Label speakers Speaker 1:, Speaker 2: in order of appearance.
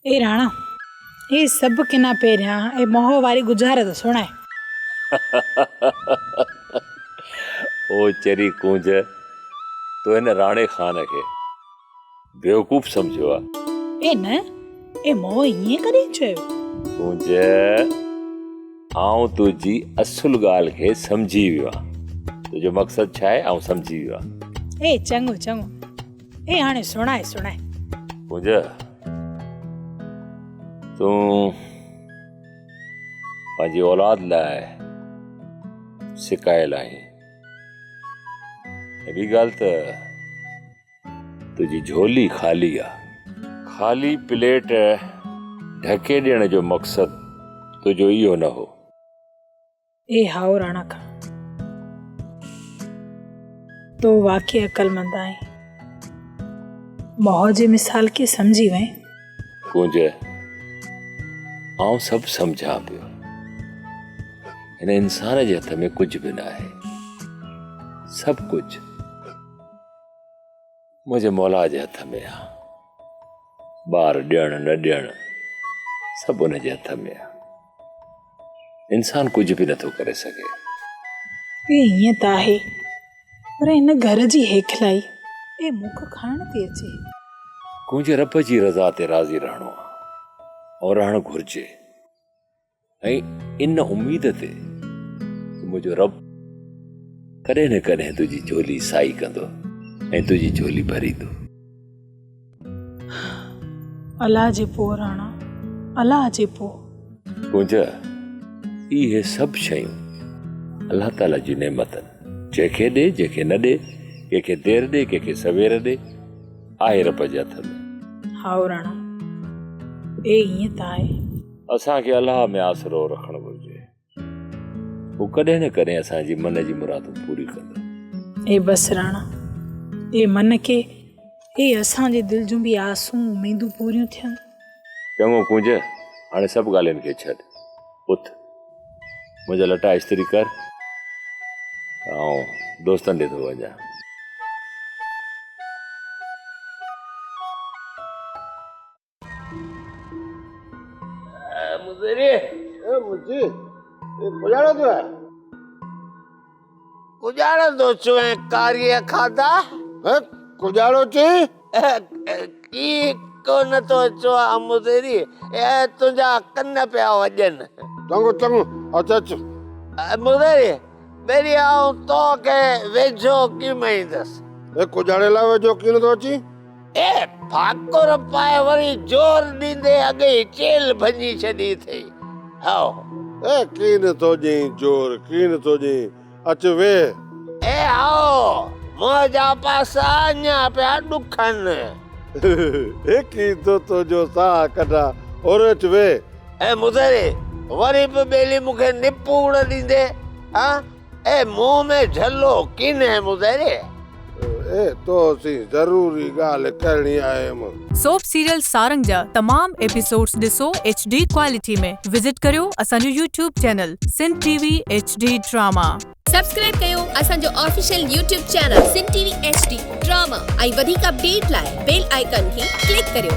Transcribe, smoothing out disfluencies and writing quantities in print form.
Speaker 1: اي راڻا، اي سڀ ڪنا پهريان اي موهه واري ڳجهارت سڻائي.
Speaker 2: او چري ڪونج، تو هن راڻي خان کي بيوقوف سمجهيو آ.
Speaker 1: اي نه، اي موهه ائين ڪڏهن چيو؟
Speaker 2: ڪونج، آئون تنهنجي اصل ڳالهه کي سمجهي ويو آهيان. تنهنجو مقصد ڇا آهي، آئون سمجهي ويو آهيان.
Speaker 1: اي چڱو چڱو، اي هاڻي سڻائي سڻائي.
Speaker 2: ڪونج، تون پنهنجي اولاد لاء سڪايل آهين ۽ ٻي ڳالهه ته تنهنجي جهولي خالي آ. خالي پليٽ ڍڪي ڏيڻ جو مقصد تنهنجو اهو نه هو.
Speaker 1: اي هائو راڻا خان، تون واقعي عقلمند آهين. موهه جي مثال کي سمجهي وئين؟
Speaker 2: ڪونج، آئون سڀ سمجهان پيو. هن انسان جي هٿ ۾ ڪجهه به ناهي. سڀ ڪجهه منهنجي مولا جي هٿ ۾ آ. ٻار ڏيڻ نه ڏيڻ سڀ ان جي هٿ ۾ آ. انسان ڪجهه به نٿو ڪري سگهي.
Speaker 1: اي ائين ته آهي پر هن گهر جي هيکلائي اي مون کي کائڻ ٿي اچي.
Speaker 2: ڪونج رب جي رضا تي راضي رهڻو آ ۽ رهڻ گهرجي. ۽ ان اميد تي ته منهنجو رب ڪڏهن نه ڪڏهن تنهنجي جهولي سائي ڪندو ۽ تنهنجي جهولي ڀريندو.
Speaker 1: الله جي پوء راڻا، الله جي پوء.
Speaker 2: ڪونج، اهي سڀ شيون الله تعاليٰ جي نعمت آهن. جنهن کي ڏي، جنهن کي نه ڏي، ڪنهن کي دير ڏي، ڪنهن کي سوير ڏي، آهي رب جي هٿ ۾.
Speaker 1: هائو راڻا، اي ائين ته آهي.
Speaker 2: اسان کي الله ۾ آسرو رکڻ گهرجي. هو ڪڏهن نه ڪڏهن اسان جي من جي مرادون پوري ڪندو.
Speaker 1: اي بس راڻا، اي من کي، اي اسان جي دل جون به آسون اميدون پوريون ٿين.
Speaker 2: چڱو ڪونج، هاڻي سڀ ڳالهين کي ڇڏ. اٿ، منهنجا لٽا استري ڪر ته آئون دوستن ڏي ٿو وڃان.
Speaker 3: مزيري
Speaker 4: اي مجي اي ڪجاڙو ٿيو آهي
Speaker 3: ڪجاڙو ٿو چوين ڪاريء کاڌا
Speaker 4: اي ڪجاڙو چئي
Speaker 3: ڪي ڪونه ٿو چوان مزيري اي تنهنجا ڪن پيا وڄن
Speaker 4: چڱو چڱو اچ اچ
Speaker 3: مزيري ٻيلي آئون تو کي ويجهو ڪيم ايندس
Speaker 4: اي ڪجاڙي لاء ويجهو ڪين ٿو اچين
Speaker 3: اي ڀاڪر پائي وري زور ڏيندي اڳئي چيلهه ڀڃي ڇڏي اٿئي. هائو.
Speaker 4: اي ڪين ٿو ڏئين زور، ڪين ٿو ڏئين، اچ ويهه.
Speaker 3: اي هائو، منهنجا پاسا اڃا پيا ڏکن.
Speaker 4: اي ڪين ٿو تنهنجو ساهه ڪڍان، اوري اچ ويهه.
Speaker 3: اي مزري، وري به ٻيلي مون کي نپوڙ ڏيندي، ها؟ اي منهن ۾ جهلو ڪينهي مزيري.
Speaker 4: اي تو سين ضروري ڳالهه ڪرڻي آهيم.
Speaker 5: سوپ سيريل سارنگ جا تمام ايپيسوڊز ڏسو ايڇ ڊي ڪوالٽي ۾ وزٽ ڪريو اسان جو YouTube channel Sindh T V H D drama.
Speaker 6: Subscribe ڪيو اسان جو official YouTube channel Sindh T V H D drama ۽ وڌيڪ اپڊيٽ لاء بيل آئيڪان کي ڪلڪ ڪريو.